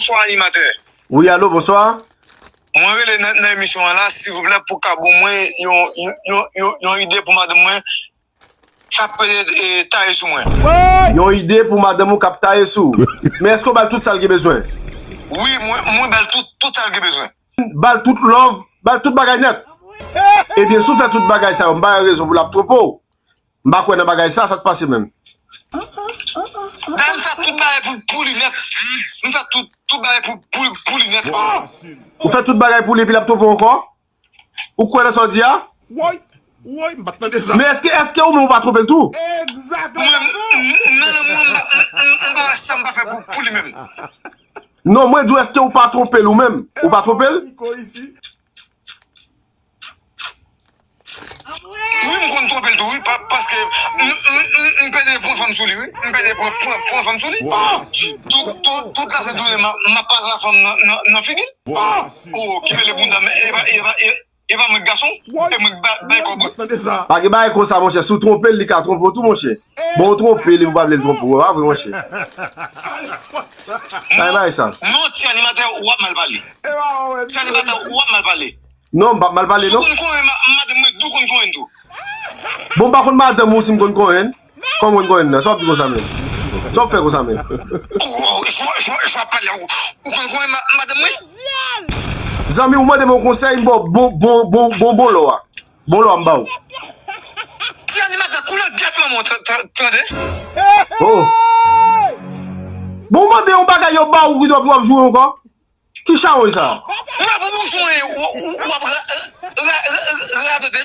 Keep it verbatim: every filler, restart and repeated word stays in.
Bonswa animatè. Wi, alo, bonswa. Mwen rele nan, nan emisyon an la, silvouplè, pou ka ban mwen yon, yon, yon, yon, yon ide pou madanm mwen k ap, e, taye sou mwen. Yon ide pou madanm ou k ap taye sou ou. Men èske w ba l tout sa l gen bezwen? Wi, mwen, mwen ba l tout, tout sa l gen bezwen. Ba l tout love, ba l tout bagay nèt. Ebyen, si w fè tout bagay sa yo, m pa wè rezon pou l ap twonpe w. M pa kwè nan bagay sa, sa k pase menm? Dayè, m fè tout bagay pou, pou li nèt. M fè tout, tout bagay pou, pou, pou li nèt. Ou fè tout bagay pou li, epi l ap twonpe w ankò? Ou kwè nan sa w di a? Woy, woy, m pa t tande sa. Men èske, èske ou menm ou pa twonpe l tou? Mwen, m, m, nan lanmou an, m pa, m, m, m pa wè sa m pa fè pou, pou li menm. Non, mwen di w, èske ou pa twonpe l ou menm? Ou pa twonpe l? Wi, m konn twonpe l tou, wi, pa, paske m, m, m, m pede pran fanm sou li, wi. M pede pran, pran, pran fanm sou li. Tout, tout, tout la sent jounen, m ap, m ap pase fanm nan, nan, nan figi l. Oh, ki mele bounda, men e pa, e pa, e, e pa mwen k gason, e mwen k ba, bay kòb, wi. Pa gen bagay konsa, monchè. Si w twonpe l, li ka twonpe w tou, monchè. Bon, w twonpe li, ou pa vle l twonpe w, e pa vre, monchè. Pa gen bagay sa. Non, ti animatè, w ap mal pale. Ti animatè, w ap mal pale. Non, m p ap mal pale, non. Si w konn konyen ma-, madanm mwen, tou konn konyen tou. Bon, m pa konn madanm ou si m konn konyen. Kòman w konn konyen nan? Sa w ap di konsa menm? Sa w ap fè konsa menm? Ou, ou, ou, ou, ou ap pale, ou, ou konn konyen ma-, madanm mwen? Zanmi, ou mande m yon konsèy, m ba w bon, bon, bon, bon, bon lò a. Bon lò a m ba w. Ti animatè, koulè gèt manman w, ta-, ta-, tande? Oh. Bon, w mande yon bagay, yo ba w, w ap, w ap joure ankò? Ki chawony sa? Bravo, bouchon, w, w, w ap ra-, ra-, ra-, radote.